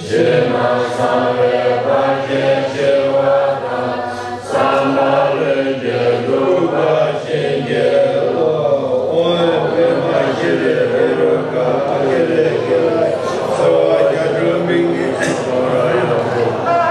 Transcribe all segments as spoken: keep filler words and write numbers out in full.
ཕྱི་ནང་གསང་བའི་བར་ཆད་ཞི་བ་དང་། བསམ་པ་ལྷུན་གྱིས་འགྲུབ་པར་བྱིན་གྱིས་རློབས། ཨོཾ་པདྨ་ཤྲཱི་ཨུ་རུ་ཀ་ཨ་ཏི་རེ་ཀེ་ལ་ཡ། ཚེ་བ་བརྒྱད་འགྲོ་མི་གཉིས་སུ་ཐོབ་པར་ཤོག།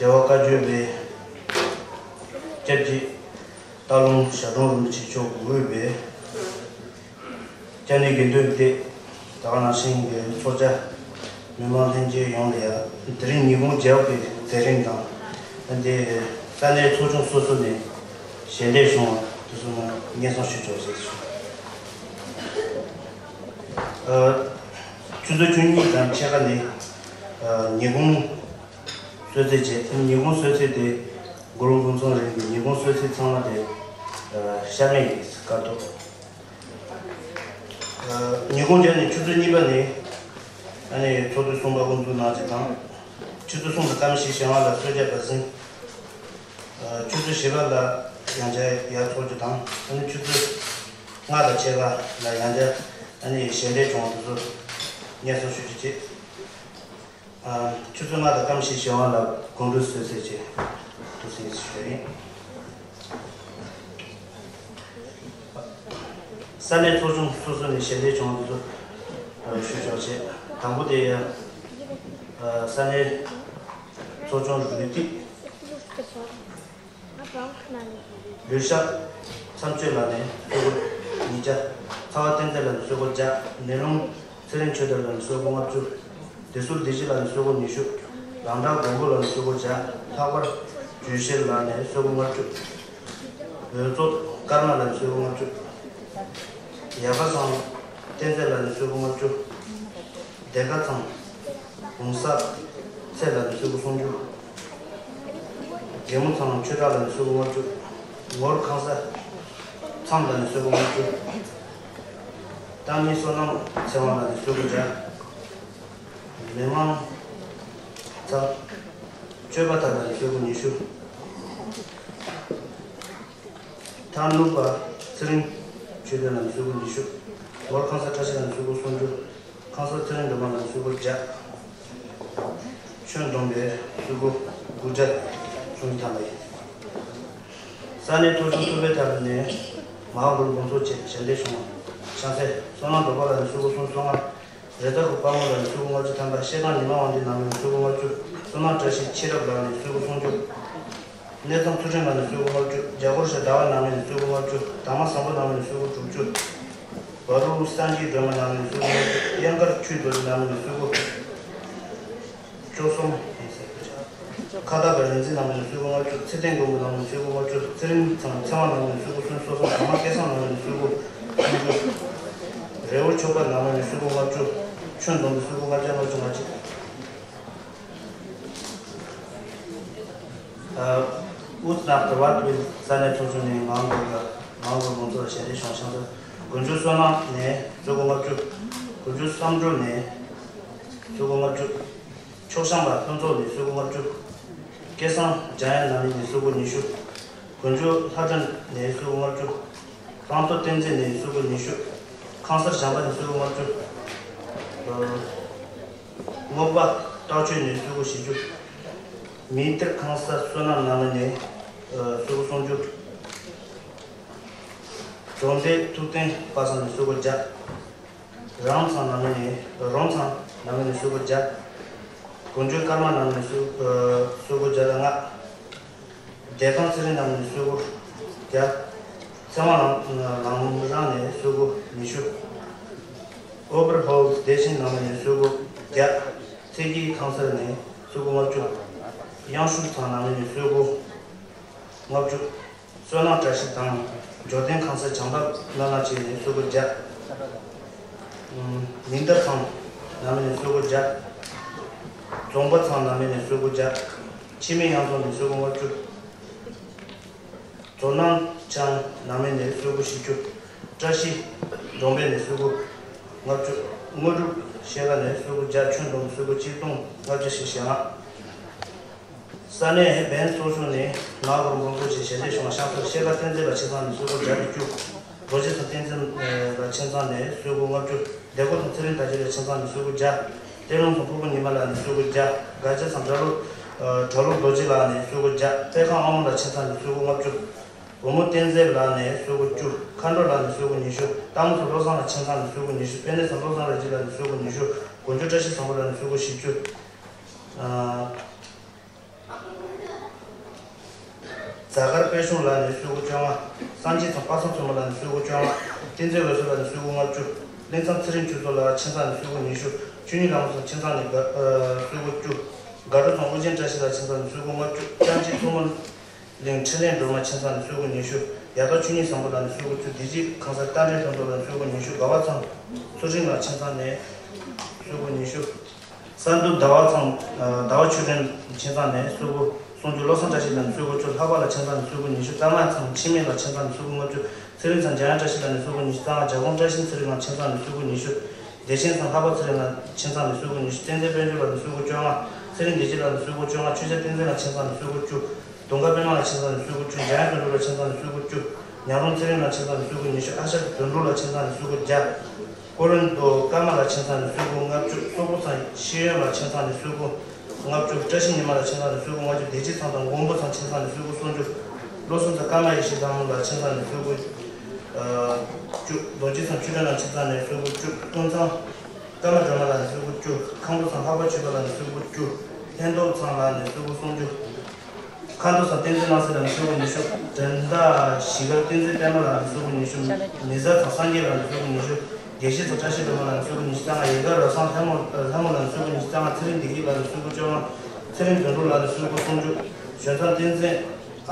རྒྱལ་བ་བཀའ་བརྒྱུད་པའི་སྐྱབས་རྗེ་སྟག་ལུང་ཞབས་དྲུང་རིན་པོ་ཆེ་མཆོག་དབུས་པའི་སྐྱབས་གནས་དགེ་འདུན་སྡེ། ད་ག་ནང་བཞིན་གྱི་ཚོགས་བཅར་མི་མང་ལྷན་རྒྱས་ཡོངས་ལ་ཡང་དེ་རིང་ཉིན་གུང་རྒྱལ་བ་དཔལ་དེ་རིང་དང་། དེ་ས་གནས་ཚོགས་ཆུང་སོ་སོ་ནས་ཞལ་འདེབས་བྱུང་བ་དེ་ཚོ་ནང་སྙན་སེང་ཞུ་ཆོག་ཟེར་ཞུ། ཨ། ཆུ་ཚོད་བཅུ་གཉིས་དང་ཕྱེད་ཀ་ནས་ཨ་ཉིན་གུང་གསོལ་ཚིགས་བཅས། ཉིན་གུང་གསོལ་ཚིགས་དེ་གུ་རུ་ཕུན་ཚོགས་རིང་གི་ཉིན་གུང་གསོལ་ཚིགས་ཚང་མ་དེ་ ཤར་མེ་ཡི་སྐར་ཐོག་ཉིན་གུང་རྒྱབ་ནས་ཆུ་ཚོད་གཉིས་པ་ནས་ཨ་ནི་ཚོགས་དུས་གསུམ་པ་དབུ་འཛུགས་གནང་རྒྱུ་དང་། ཆུ་ཚོད་གསུམ་དང་སྐར་མ་བཞི་ཞེ་ལྔ་ལ་གསོལ་ཇ་སྦ་གསེང་། ཆུ་ཚོད་བཞི་པ་ལ་ཡང་བསྐྱར་ཡར་འཚོགས་རྒྱུ་དང་། ཨ་ནི་ཆུ་ཚོད་ལྔ་དང་ཕྱེད་ཀ་ལ་ཡང་བསྐྱར་ཨ་ནི་ཞལ་འདེབས་བྱུང་བ་དེ་ཚོ་སྙན་སེང་ཞུ་རྒྱུ་བྱེད། ཆུ་ཚོད་ལྔ་དང་སྐར་མ་བཞི་ཞེ་ལྔ་ལ་དགུང་སྒྲུབ་གསོལ་ཚད་ཅེས་ཐུགས་སེམས་ཞུ་ཡིན། ས་གནས་ཚོགས་ཆུང་སོ་སོ་ནས་ཞལ་འདེབས་བྱུང་བ་དེ་ཚོ་ཞུ་ཆོག་ཅེས། དང་པོ་དེ་ཡང་ས་གནས་ཚོགས་ཆུང་རུས་ཏི། ལུས་ཤག་མཚམས་གཅོད་ལགས་ནས་གསོལ་སྒོ་ཉིས་བརྒྱ། ཚ་བ་བསྟེན་མཛད་ལགས་ནས་གསོལ་སྒོ་བརྒྱ། ནེ་ལུང་ཚེ་རིང་ཆོས་དར་ལགས་ནས་གསོལ་སྒོ་ལྔ་བཅུ། བདེ་སྲུང་བདེ་སྐྱིད་ལགས་ནས་གསོལ་སྒོ་ཉི་ཤུ། རང་གྲགས་མགོན་པོ་ལགས་ནས་གསོལ་སྒོ་བརྒྱ། ལྷག་པར་ཇུས་ཤེར་ལགས་ནས་གསོལ་སྒོ་ལྔ་བཅུ། འོད་རྫོགས་ཀརྨ་ལགས་ནས་གསོལ་སྒོ་ལྔ་བཅུ། ཡ་ག་ཚང་བསྟན་འཛིན་ལགས་ནས་གསོལ་སྒོ་ལྔ་བཅུ། སྡེ་དགའ་ཚང་གོང་ས་ཚེ་ལགས་ནས་གསོལ་སྒོ་སུམ་ཅུ། རྒྱལ་མོ་ཚང་ཆོས་གྲགས་ལགས་ནས་གསོལ་སྒོ་ལྔ་བཅུ། ངོར་ཁང་ས་མཚམས་ལགས་ནས་གསོལ་སྒོ་ལྔ་བཅུ། བསྟན་མི་བསོད་ནམས་ཚེ་དབང་ལགས་ནས་གསོལ་སྒོ་བརྒྱ། མི་མང་ཚང་སྤྱོད་པ་ཐར་ལགས་ནས་གསོལ་སྒོ་ཉི་ཤུ། མཐར་ནུབ་པ་ཚེ་རིང་ཆོས་སྒྲོན་ལགས་ནས་གསོལ་སྒོ་ཉི་ཤུ། ལོར་ཁང་ས་བཀྲ་ཤིས་ལགས་ནས་གསོལ་སྒོ་སུམ་ཅུ། ཁང་ས་ཚེ་རིང་སྒྲོལ་མ་ལགས་ནས་གསོལ་སྒོ་བརྒྱ། ཆོས་སྒྲོན་པས་གསོལ་སྒོ་དགུ་བརྒྱ་སུམ་ཅུ་ཐམ་པ་ཡིན། ས་གནས་ཚོགས་ཆུང་ཐུབ་པའི་ཐབས་ནས་མ་འོངས་པར་དགོངས་རྫོགས་ཆེད་ཞལ་འདེབས་བྱུང་བ། ཤང་སེ་བསོད་ནམས་སྒྲོལ་དཀར་ལགས་ནས་གསོལ་སྒོ་སུམ་ཅུ་སོ་ལྔ། རེ་ད་གུ་དཔལ་མོ་ལགས་ནས་གསོལ་སྒོ་ལྔ་བཅུ་ཐམ་པ། ཤེལ་ཁང་ཉི་མ་དབང་འདུས་ནང་མི་ནས་གསོལ་སྒོ་ལྔ་བཅུ། བསོད་ནམས་བཀྲ་ཤིས་ཆོས་རབ་ལགས་ནས་གསོལ་སྒོ་སུམ་ཅུ། གནས་ཚང་ཚུལ་ཁྲིམས་ལགས་ནས་གསོལ་སྒོ་ལྔ་བཅུ། རྒྱ་སྒོར་ཤ་ཟླ་བ་ནང་མི་ནས་གསོལ་སྒོ་ལྔ་བཅུ། དར་མ་བཟང་པོ་ནང་མི་ནས་གསོལ་སྒོ་དྲུག་ཅུ། བ་རུ་སངས་རྒྱས་སྒྲོལ་མ་ནང་མི་ནས་གསོལ་སྒོ་ལྔ་བཅུ། གཡང་དཀར་ཆོས་རྡོ་རྗེ་ནང་མི་ནས་གསོལ་སྒོ་བཅུ་གསུམ། ཁ་བཏགས་པའི་རིག་འཛིན་ནང་མི་ནས་གསོལ་སྒོ་ལྔ་བཅུ། ཚེ་བརྟན་མགོན་པོ་ནང་མི་ནས་གསོལ་སྒོ་ལྔ་བཅུ། ཚེ་རིང་ཚང་ཚེ་དབང་ནང་མི་ནས་གསོལ་སྒོ་སུམ་ཅུ་སོ་གསུམ། དར་མ་སྐལ་བཟང་ནང་མི་ནས་གསོལ་སྒོ་སུམ་ཅུ། རི་བོ་ཆོས་འཕེལ་ནང་མི་ནས་གསོལ་སྒོ་ལྔ་བཅུ། ཆོས་འཛོམས་པའི་གསོལ་སྒོ་ལྔ་བརྒྱ་ལྔ་བཅུ་ང་གཅིག། ཨ། ཨུ་ཛི་ནག་ཏི་ཝ་ཏི་ཝིལ་ས་གནས་ཚོགས་ཆུང་ནས་མང་གོ་ལ་མང་གོ་མང་ཚོགས་ལ་ཞལ་འདེབས་བྱུང་། ཤང་ཚ་དགུན་ཆོས་བསོད་ནམས་ནས་གསོལ་སྒོ་ལྔ་བཅུ། དགུན་ཆོས་བསམ་གྲུབ་ནས་གསོལ་སྒོ་ལྔ་བཅུ། ཕྱོགས་བྱང་པ་ལྷུན་རྫོང་ནས་གསོལ་སྒོ་ལྔ་བཅུ། སྐལ་བཟང་འཇམ་དབྱངས་ནང་མི་ནས་གསོལ་སྒོ་ཉི་ཤུ། དགུན་ཆོས་ལྷ་སྒྲོན་ནས་གསོལ་སྒོ་ལྔ་བཅུ། རང་ཐོ་བསྟན་འཛིན་ནས་གསོལ་སྒོ་ཉི་ཤུ། ཁང་གསར་བྱམས་པ་ནས་གསོལ་སྒོ་ལྔ་བཅུ། ཨ། རྔོག་པ་རྟགས་ཆོས་ནས་གསོལ་སྒོ་བཞི་བཅུ། མི་སྟེར་ཁང་གསར་བསོད་ནམས་ནང་མི་ནས་གསོལ་སྒོ་སུམ་ཅུ། འབྲོམ་སྡེ་ཐུབ་བསྟན་པ་ཚང་ནས་གསོལ་སྒོ་བརྒྱ། རང་ཚང་ནང་མི་ནས་རོང་ཚང་ནང་མི་ནས་གསོལ་སྒོ་བརྒྱ། དགུན་ཆོས་ཀརྨ་ནང་མི་ནས་གསོལ་གསོལ་སྒོ་བརྒྱ་དང་ལྔ། བདེ་ཁང་ཚེ་རིང་ནང་མི་ནས་གསོལ་སྒོ་བརྒྱ། ཚེ་དབང་ལམ་ལམ་རང་ནས་གསོལ་སྒོ་ཉི་ཤུ། ཨོ་བར་ཧོལ་བདེ་ཆེན་ནང་མི་ནས་གསོལ་སྒོ་བརྒྱ། ཚེ་སྐྱིད་ཁང་གསར་ནས་གསོལ་སྒོ་ལྔ་བཅུ། གཡང་ཤུར་ཚང་ནང་མི་ནས་གསོལ་སྒོ་ལྔ་བཅུ། བསོད་ནམས་བཀྲ་ཤིས་དང་འབྱོར་ལྡན་ཁང་གསར་བྱང་ཐབས་བླ་ན་བཅས་ནས་གསོལ་སྒོ་བརྒྱ། ཉི་ཟླ་ཚང་ནང་མི་ནས་གསོལ་སྒོ་བརྒྱ། རྫོང་པ་ཚང་ནང་མི་ནས་གསོལ་སྒོ་བརྒྱ། འཆི་མེད་གཡང་རྫོང་ནས་གསོལ་སྒོ་ལྔ་བཅུ། རྫོང་ནང་ཆང་ནང་མི་ནས་གསོལ་སྒོ་བཞི་བཅུ། བཀྲ་ཤིས་སྒྲོམ་པའི་ནས་གསོལ་སྒོ་ལྔ་བཅུ། དངོས་གྲུབ་ཤེལ་དཀར་ནས་གསོལ་སྒོ་བརྒྱ། ཆོས་འཛོམས་གསོལ་སྒོ་གཅིག་སྟོང་ལྔ་བརྒྱ་ཞེ་ལྔ། ས་གནས་བན་ཚོགས་ཆུང་ནས་ང་གོར་མང་ཚོགས་ཀྱི་ཞལ་འདེབས་བྱུང་བ། ཤང་སར་ཤེལ་དཀར་བསྟན་འཛིན་པ་ཆེ་ཚང་ནས་གསོལ་སྒོ་བརྒྱ་དང་བཅུ། རྡོ་རྗེ་ཚང་བསྟན་འཛིན་ལགས་ཆེ་ཚང་ནས་གསོལ་སྒོ་ལྔ་བཅུ། སྡེ་སྐོར་ཚང་ཚེ་རིང་དར་རྒྱས་ལགས་ཆེ་ཚང་ནས་གསོལ་སྒོ་བརྒྱ། གཏེར་ལུང་ཚང་ཕུར་བུ་ཉི་མ་ལགས་ནས་གསོལ་སྒོ་བརྒྱ། སྒ་ཆ་ཚང་གྲྭ་ལོ་གྲྭ་ལོ་རྡོ་རྗེ་ལགས་ནས་གསོལ་སྒོ་བརྒྱ། པད་ཁང་ཨ་མོ་ལགས་ཆེ་ཚང་ནས་གསོལ་སྒོ་ལྔ་བཅུ། བུ་མོ་བསྟན་འཛིན་ལགས་ནས་གསོལ་སྒོ་བཅུ། མཁའ་འགྲོ་ལགས་ནས་གསོལ་སྒོ་ཉི་ཤུ། སྟག་མོ་ཚང་བློ་བཟང་ལགས་ཆེ་ཚང་ནས་གསོལ་སྒོ་ཉི་ཤུ། པད་ནེ་ཚང་བློ་བཟང་ར་རྗེ་ལགས་ནས་གསོལ་སྒོ་ཉི་ཤུ། དགོན་ཆོས་བཀྲ་ཤིས་བཟང་པོ་ལགས་ནས་གསོལ་སྒོ་བཞི་བཅུ། ཨ། རྫ་དཀར་དཔལ་གཞུང་ལགས་ནས་གསོལ་སྒོ་བཅོ་ལྔ། སངས་རྒྱས་ཚང་པ་སངས་མཚོ་མོ་ལགས་ནས་གསོལ་སྒོ་བཅོ་ལྔ། བསྟན་འཛིན་འོད་ཟེར་ལགས་ནས་གསོལ་སྒོ་ལྔ་བཅུ། གླིང་ཚང་ཚེ་རིང་ཆོས་ཚོགས་ལགས་ཆེ་ཚང་ནས་གསོལ་སྒོ་ཉི་ཤུ། ཆོས་ཉིད་ལྷ་མོ་ཚང་ཆེ་ཚང་ནས་དགའ་ཨ་གསོལ་སྒོ་བཅུ། དགའ་སྤྲོ་ཚང་ཨོ་རྒྱན་བཀྲ་ཤིས་ལགས་ཆེ་ཚང་ནས་གསོལ་སྒོ་ལྔ་བཅུ། ལྕམ་ཆེན་མཚོ་མོ་གླིང་འཕྲིན་ལས་སྒྲོལ་མ་ཆེ་ཚང་ནས་གསོལ་སྒོ་ཉི་ཤུ། ཡ་དོ་ཆོས་ཉིད་བཟང་པོ་ལགས་ནས་གསོལ་སྒོ་བཅུ། བདེ་སྐྱིད་ཁང་གསར་རྟ་མགྲིན་ལྷུན་གྲུབ་ལགས་ནས་གསོལ་སྒོ་ཉི་ཤུ། དགའ་བ་ཚང་ཚུལ་ཁྲིམས་ལགས་ཆེ་ཚང་ནས་གསོལ་སྒོ་ཉི་ཤུ། ས་འདུལ་ཟླ་བ་ཚང་ཨ་ཟླ་བ་ཆོས་སྒྲོན་ཆེ་ཚང་ནས་གསོལ་སྒོ་ སུམ་ཅུ། བློ་བཟང་བཀྲ་ཤིས་ལགས་ནས་སོ་དགུ་བཅུ། ལྷག་པ་ལགས་ཆ་ཚང་ནས་སོ་དགུ་ཉི་ཤུ། རྩ་སྔགས་ཚང་འཆི་མེད་ལགས་ཆ་ཚང་ནས་སོ་དགུ་ལྔ་བཅུ། ཚེ་རིང་ཚང་འཇམ་དབྱངས་བཀྲ་ཤིས་ལགས་ནས་སོ་དགུ་ཉི་ཤུ། རྩ་སྔགས་བྱ་སྒོང་བཀྲ་ཤིས་ཚེ་རིང་ལགས་ཆ་ཚང་ནས་སོ་དགུ་ཉི་ཤུ། བདེ་ཆེན་ཚང་ལྷག་པ་ཚེ་རིང་ལགས་ཆ་ཚང་ནས་སོ་དགུ་ཉི་ཤུ། བསྟན་འཛིན་དཔལ་འབྱོར་ལགས་ནས་སོ་དགུ་བཅོ་ལྔ། ཚེ་རིང་བདེ་སྐྱིད་ལགས་ནས་སོ་དགུ་བཅོ་ལྔ། ཆོས་རྒྱལ་བསྟན་འཛིན་ལགས་ཆ་ཚང་ནས་སོ་དགུ་བཅུ། གདོང་དཀར་པདྨ་ལགས་ཆ་ཚང་ནས་སོ་དགུ་བཅུ། ཉང་རོང་ཚེ་རིང་ལགས་ཆ་ཚང་ནས་སོ་དགུ་བཅུ། ཉང་རོང་ཚེ་རིང་ལགས་ཆ་ཚང་ནས་སོ་དགུ་ཉི་ཤུ། ཨ་ཤ་དོན་གྲུབ་ལགས་ཆ་ཚང་ནས་སོ་དགུ་བརྒྱ། ཀོ་རོན་ཏོ་ཀརྨ་ལགས་ཆ་ཚང་ནས་སོ་དགུ་ལྔ་བཅུ། སོག་པོ་ཚང་ཤེས་ཡོན་ལགས་ཆ་ཚང་ནས་སོ་དགུ་ལྔ་བཅུ། བཀྲ་ཤིས་ཉི་མ་ལགས་ཆ་ཚང་ནས་སོ་དགུ་ལྔ་བཅུ། བདེ་སྐྱིད་ཚང་དང་མགོན་པོ་ཚང་ཆ་ཚང་ནས་སོ་དགུ་སུམ་ཅུ། བློ་བཟང་ཚང་ཀརྨ་ཡེ་ཤེས་ལྷ་མོ་ལགས་ཆ་ཚང་ནས་སོ་དགུ་བཅུ། རྡོ་རྗེ་ཚང་ཆོས་སྒྲོན་ལགས་ཆ་ཚང་ནས་སོ་དགུ་བཅུ། ཀུན་ཚང་ཀརྨ་སྒྲོལ་མ་ལགས་ནས་སོ་དགུ་བཅུ། ཁང་པ་ཚང་ལྷག་པ་ཆོས་འཕེལ་ལགས་ནས་སོ་དགུ་བཅུ། ལྷན་ཐོག་ཚང་ལགས་ནས་སོ་དགུ་སུམ་ཅུ། ཁ་མདོ་ཚང་བསྟན་འཛིན་སྣང་གསལ་ལགས་ནས་སོ་དགུ་ཉི་ཤུ། དྲན་ཟླ་གཞིས་ཀ་བསྟན་འཛིན་པད་མ་ལགས་ནས་སོ་དགུ་ཉི་ཤུ། མི་བཟའ་ཚང་སངས་རྒྱས་ལགས་ནས་སོ་དགུ་ཉི་ཤུ། དགེ་བཤེས་ཚང་བཀྲ་ཤིས་སྒྲོལ་མ་ལགས་ནས་སོ་དགུ་ཉི་ཤུ་རྩ་ལྔ། ཡལ་ག་རབ་བཟང་ལྷ་མོ་ལྷ་མོ་ལགས་ནས་སོ་དགུ་ཉི་ཤུ་རྩ་ལྔ། ཚེ་རིང་བདེ་འགྲོ་ལགས་ནས་སོ་དགུ་བཅོ་ལྔ། ཚེ་རིང་དོན་གྲུབ་ལགས་ནས་སོ་དགུ་སུམ་ཅུ། གཞོན་ཚང་བསྟན་འཛིན་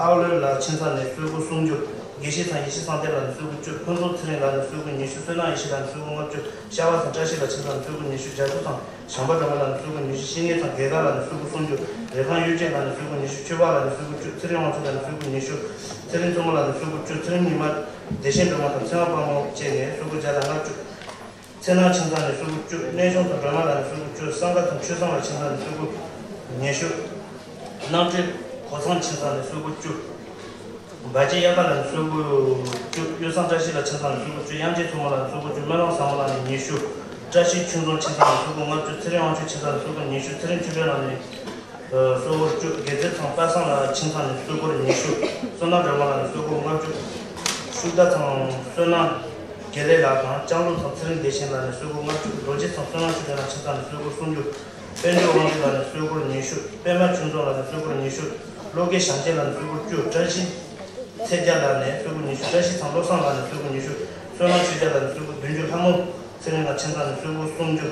ཨའོ་ལོས་ལགས་ཆ་ཚང་ནས་སོ་དགུ་སུམ་ཅུ། དགེ་བཤེས་ཚང་ཡེ་ཤེས་བསམ་གཏན་ལགས་ནས་སོ་དགུ་བཅུ། ཕུན་ཚོགས་ཚེ་རིང་ལགས་ནས་སོ་དགུ་ཉི་ཤུ། བསོད་ནམས་ཡེ་ཤེས་ལགས་ནས་སོ་དགུ་ལྔ་བཅུ། ཤ་བ་ཚང་བཀྲ་ཤིས་ལགས་ཆ་ཚང་ནས་སོ་དགུ་ཉི་ཤུ། རྒྱ་མཚོ་ཚང་བྱམས་པ་སྒྲོལ་མ་ལགས་ནས་སོ་དགུ་ཉི་ཤུ། བཤེས་གཉེན་ཚང་དགེ་དགའ་ལགས་ནས་སོ་དགུ་སུམ་ཅུ། རེ་ཁང་གཡུ་ཅན་ལགས་ནས་སོ་དགུ་ཉི་ཤུ། ཆོས་འཕགས་ལགས་ནས་སོ་དགུ་བཅུ། ཚེ་རིང་དབང་ཕྱུག་ལགས་ནས་སོ་དགུ་ཉི་ཤུ། ཚེ་རིང་བཙུན་མོ་ལགས་ནས་སོ་དགུ་བཅུ། ཚེ་རིང་ཉི་མ་བདེ་ཆེན་སྒྲོལ་མ་དང་ཚེ་དབང་དཔལ་མོ་བཅས་ནས་སོ་དགུ་བརྒྱ་དང་ལྔ་བཅུ། ཚེ་ནང་ཆ་ཚང་ནས་སོ་དགུ་བཅུ། གནས་ཆུང་དང་སྒྲོལ་མ་ལགས་ནས་སོ་དགུ་བཅུ། བསམ་དགའ་དང་ཆོས་བཟང་ལགས་ཆ་ཚང་ནས་སོ་དགུ་ཉི་ཤུ། རྣམ་གྲོལ་གོ་ཚང་ཆ་ཚང་ནས་སོ་དགུ་བཅུ། འབའ་ཅི་གཡག་ཁ་ལགས་ནས་སོ་དགུ་བཅུ། གཡུ་བཟང་བཀྲ་ཤིས་ལགས་ཆ་ཚང་ནས་སོ་དགུ་བཅུ། དབྱངས་ཅན་མཚོ་མོ་ལགས་ནས་སོ་དགུ་བཅུ། སྨོན་ལམ་བཟང་མོ་ལགས་ནས་ཉི་ཤུ། བཀྲ་ཤིས་ཆོས་འཛོམས་ཆ་ཚང་ནས་སོ་དགུ་ལྔ་བཅུ། ཚེ་རིང་དབང་ཕྱུག་ཆ་ཚང་ནས་སོ་དགུ་ཉི་ཤུ། ཚེ་རིང་ཆོས་སྒྲོན་ལགས་ནས་སོ་དགུ་བཅུ། དགེ་རྩེ་ཚང་པ་སངས་ལགས་ཆ་ཚང་ནས་སོ་དགུ་ཉི་ཤུ། བསོད་ནམས་སྒྲོལ་མ་ལགས་ནས་སོ་དགུ་ལྔ་བཅུ། ཤུག་རྟ་ཚང་བསོད་ནམས་དགེ་ལེགས་ལགས་དང་། ལྕང་ལུ་ཚང་ཚེ་རིང་བདེ་ཆེན་ལགས་ནས་སོ་དགུ་ལྔ་བཅུ། རྡོ་རྗེ་ཚང་བསོད་ནམས་ཆོས་སྒྲོན་ལགས་ཆ་ཚང་ནས་སོ་དགུ་སུམ་ཅུ། དཔལ་འབྱོར་དབང་འདུས་ལགས་ནས་སོ་དགུ་ཉི་ཤུ། པད་མ་ཆོས་འཛོམས་ལགས་ནས་སོ་དགུ་ཉི་ཤུ། བློ་དགེ་བྱམས་ཆེན་ལགས་ནས་སོ་དགུ་བཅུ། བཀྲ་ཤིས་ཚེ་རྒྱལ་ལགས་ནས་སོ་དགུ་ཉི་ཤུ། བཀྲ་ཤིས་ཚང་བློ་བཟང་ལགས་ནས་སོ་དགུ་ཉི་ཤུ། བསོད་ནམས་ཆོས་རྒྱལ་ལགས་ནས་སོ་དགུ་བདུན་ཅུ། ལྷ་མོ་ཚེ་རིང་ལགས་ཆ་ཚང་ནས་སོ་དགུ་སུམ་ཅུ།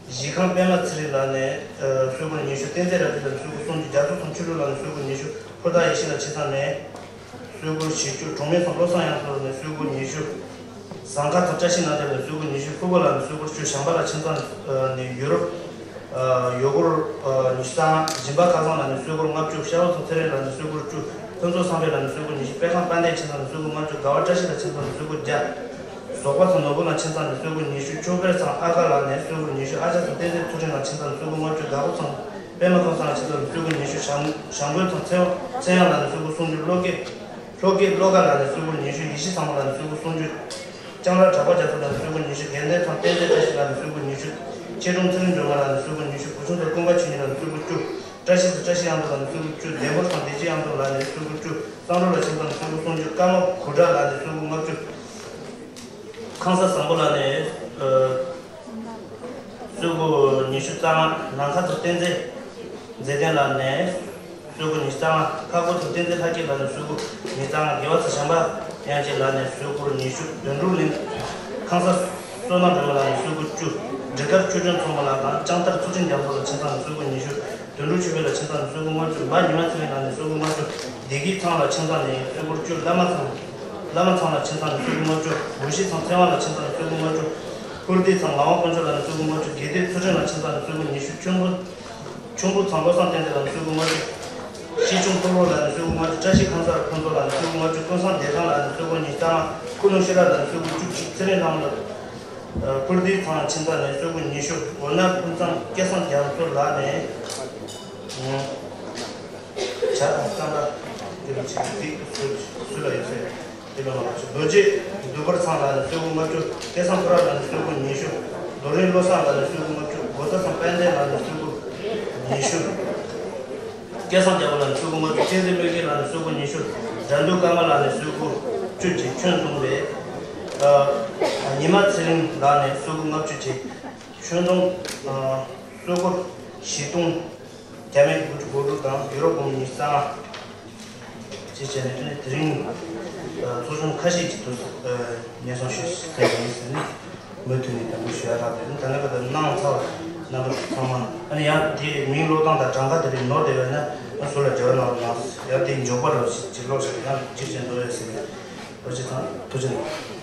གཞིས་ཁང་པད་མ་ཚེ་རིང་ལགས་ནས་ཨ་སོ་དགུ་ཉི་ཤུ། བསྟན་འཛིན་རབ་རྒྱས་ལགས་ནས་སོ་དགུ་སུམ་ཅུ། རྒྱ་མཚོ་ཚང་ཆོས་གྲུབ་ལགས་ནས་སོ་དགུ་ཉི་ཤུ། ཧུར་ཐག་ཡེ་ཤེས་ལགས་ཆ་ཚང་ནས་སོ་དགུ་བཞི་བཅུ། གྲོང་མི་ཚང་བློ་བཟང་དབྱངས་ཚོགས་ལགས་ནས་སོ་དགུ་ཉི་ཤུ། ཟངས་དཀར་ཚང་བཀྲ་ཤིས་སྣང་བརྒྱ་ལགས་ནས་སོ་དགུ་ཉི་ཤུ། ཕུར་བུ་ལགས་ནས་སོ་དགུ་བཅུ། བྱམས་པ་ལགས་ཆ་ཚང་ནས་ཡུ་རོབ་ཨ་ཡུ་གུར་ཨ་ཉི་ཤུ་རྩ་ལྔ། སྦྱིན་པ་སྐལ་བཟང་ལགས་ནས་སོ་དགུ་ལྔ་བཅུ། ཤར་ལྷོ་ཚང་ཚེ་རིང་ལགས་ནས་སོ་དགུ་བཅུ། ཕུན་ཚོགས་བསམ་འཕེལ་ལགས་ནས་སོ་དགུ་ཉི་ཤུ། པད་ཁང་དཔལ་ལྡན་ཆ་ཚང་ནས་སོ་དགུ་ལྔ་བཅུ། དགའ་བ་བཀྲ་ཤིས་ལགས་ཆ་ཚང་ནས་སོ་དགུ་བརྒྱ། ཟོག་པ་ཚང་ནོར་བུ་ལགས་ཆ་ཚང་ནས་སོ་དགུ་ཉི་ཤུ། ཆོས་འཕེལ་ཚང་ཨ་དཀར་ལགས་ནས་སོ་དགུ་ཉི་ཤུ། ཨ་ཅག་ཚང་བསྟན་འཛིན་ཚུལ་ཁྲིམས་ལགས་ཆ་ཚང་ནས་སོ་དགུ་ལྔ་བཅུ། དགའ་པོ་ཚང་པད་མ་ཁང་བཟང་ལགས་ཆ་ཚང་ནས་སོ་དགུ་ཉི་ཤུ། བྱམས་བྱམས་མགོན་ཚང་ཚེ་ཚེ་དབྱངས་ལགས་ནས་སོ་དགུ་སུམ་ཅུ། བློ་དགེ་བློ་དགེ་བློ་དགའ་ལགས་ནས་སོ་དགུ་ཉི་ཤུ། ཡེ་ཤེས་བཟང་མོ་ལགས་ནས་སོ་དགུ་སུམ་ཅུ། ལྕང་ར་གྲགས་པ་རྒྱ་མཚོ་ལགས་ནས་སོ་དགུ་ཉི་ཤུ། དགེ་ལྡན་ཚང་བསྟན་འཛིན་བཀྲ་ཤིས་ལགས་ནས་སོ་དགུ་ཉི་ཤུ། ཆེ་དྲུང་ཚེ་རིང་སྒྲོལ་མ་ལགས་ནས་སོ་དགུ་ཉི་ཤུ། བུ་ཆུང་དང་ཀུན་དགའ་ཆོས་ཉིད་ལགས་ནས་སོ་དགུ་བཅུ། བཀྲ་ཤིས་སུ་བཀྲ་ཤིས་གཡང་འཛོམས་ལགས་ནས་སོ་དགུ་བཅུ། ལྡེ་མོ་ཚང་བདེ་ཆེན་གཡང་འཛོམས་ལགས་ནས་སོ་དགུ་བཅུ། བསམ་འགྲུབ་ལགས་ཆ་ཚང་ནས་སོ་དགུ་སུམ་ཅུ། ཀརྨ་གུ་དྲག་ལགས་ནས་སོ་དགུ་ལྔ་བཅུ། ཁང་གསར་བཟང་པོ་ལགས་ནས་ཨ་སོ་དགུ་ཉི་ཤུ་རྩ་ལྔ། ནམ་མཁའ་ཚང་བསྟན་འཛིན་མཛེས་ལྡན་ལགས་ནས་སོ་དགུ་ཉི་ཤུ་རྩ་ལྔ། ཁ་སྒོ་ཚང་བསྟན་འཛིན་ལྷ་སྐྱིད་ལགས་ནས་སོ་དགུ་ཉི་ཤུ་རྩ་ལྔ། དགེ་བ་ཚང་བྱམས་པ་དབྱངས་ཅན་ལགས་ནས་སོ་དགུ་ཉི་ཤུ། དོན་གྲུབ་གླིང་ཁང་གསར་བསོད་ནམས་སྒྲོལ་མ་ལགས་ནས་སོ་དགུ་བཅུ། འབྲི་དཀར་ཆོས་སྒྲོན་མཚོ་མོ་ལགས་དང་ལྕང་ཐར་ཚུལ་ཁྲིམས་རྒྱ་མཚོ་ལགས་ཆ་ཚང་ནས་སོ་དགུ་ཉི་ཤུ། དོན་གྲུབ་ཆོས་འཕེལ་ལགས་ཆ་ཚང་ནས་སོ་དགུ་ལྔ་བཅུ། འབའ་ཉི་མ་ཚེ་རིང་ལགས་ནས་སོ་དགུ་ལྔ་བཅུ། བདེ་སྐྱིད་ཚང་ལགས་ཆ་ཚང་ནས་སོ་དགུ་བཅུ། བླ་མ་ཚང་བླ་མ་ཚང་ལགས་ཆ་ཚང་ནས་སོ་དགུ་ལྔ་བཅུ། དགོན་གཞི་ཚང་ཚེ་དབང་ལགས་ཆ་ཚང་ནས་སོ་དགུ་ལྔ་བཅུ། ཧུར་བསྟི་ཚང་ངག་དབང་དཀོན་མཆོག་ལགས་ནས་སོ་དགུ་ལྔ་བཅུ། དགེ་ལྡན་ཚུལ་ཁྲིམས་ལགས་ཆ་ཚང་ནས་སོ་དགུ་ཉི་ཤུ། ཁྱུང་པོ་ཁྱུང་པོ་ཚང་བློ་བཟང་བསྟན་འཛིན་ལགས་ནས་སོ་དགུ་ལྔ་བཅུ། སྐྱིད་ཆུང་ཕུར་བུ་ལགས་ནས་སོ་དགུ་ལྔ་བཅུ། བཀྲ་ཤིས་ཁང་གསར་ཕུན་ཚོགས་ལགས་ནས་སོ་དགུ་ལྔ་བཅུ། ཀུན་བཟང་བདེ་ཐང་ལགས་ནས་སོ་དགུ་ཉི་ཤུ་རྩ་ལྔ། ཀུན་སློང་ཤེས་རབ་ལགས་ནས་སོ་དགུ་བཅུ་གཅིག། ཚེ་རིང་ལྷ་མོ་ལགས། ཨ་ཧུར་བསྟི་ཚང་ཆ་ཚང་ནས་སོ་དགུ་ཉི་ཤུ། འོ་ན་ཀུན་བཟང་སྐལ་བཟང་རྒྱ་མཚོ་ལགས་ནས་ཨ་བྱ་དང་བསམ་པ་འདི་ལ་ཅིག་འདི་སུ་སུ་ལ་ཡོད་ཟེར། འདི་ལ་མ་ལ་ཅིག་རྡོ་རྗེ་བདུད་འབར་ཚང་ལགས་ནས་སོ་དགུ་ལྔ་བཅུ། སྐལ་བཟང་ཕོ་བྲང་ལགས་ནས་སོ་དགུ་ཉི་ཤུ། རྡོ་རིང་བློ་བཟང་ལགས་ནས་སོ་དགུ་ལྔ་བཅུ། མགོ་ས་ཚང་དཔལ་ལྡན་ལགས་ནས་སོ་དགུ་ཉི་ཤུ། སྐལ་བཟང་རྒྱལ་པོ་ལགས་ནས་སོ་དགུ་ལྔ་བཅུ། བསྟན་འཛིན་བློ་སྐྱེད་ལགས་ནས་སོ་དགུ་ཉི་ཤུ། དགྲ་འདུལ་ཀརྨ་ལགས་ནས་སོ་དགུ་བཅུ་བཅས་ཁྱོན་བསྡོམས་པས་ཨ་ཉི་མ་ཚེ་རིང་ལགས་ནས་སོ་དགུ་ལྔ་བཅུ་བཅས་ཁྱོན་བསྡོམས་ཨ་སོ་དགུ་བཞི་སྟོང་བརྒྱ་མེད་དགུ་བཅུ་གོ་དྲུག་དང་། ཡུ་རོབ་གོང་མ་ཉི་ཤུ་རྩ་ལྔ། ཅེས་བྱས་ནས་དེ་ནས་དེ་རིང་ཚོགས་ཆུང་ཁ་ཤས་ཀྱི་དུ་ཉེན་སྲུང་ཞུས་ཟིན་ཡིན་ཟེར་ནས་མུ་མཐུད་ནས་དམ་འབུལ་ཞུ་ཡ་ལྷག་པས། ད་ནི་ཁ་ད་གནང་ཚར་བ་རྣམ་པ་ཚང་མ། ཨ་ནི་ཡང་དེ་མིང་ཀློག་སྟངས་དང་གྲངས་ཀ་དེ་རིགས་ནོར་བསྡད་ཡོད་ན་ཨ་སུ་ལ་འབྲེལ་བ་གནང་རོགས་གནང་། ཡང་དེ་མགྱོགས་པ་རང་ཞིག་ཅིག་ཀློག་ཞིག་ཡང་གཅིག་ཅན་འགྲོ་ཡོད་ཟེར་ནས་ཐུགས་རྗེ་དང་ཐུགས་རྗེ་གནང་།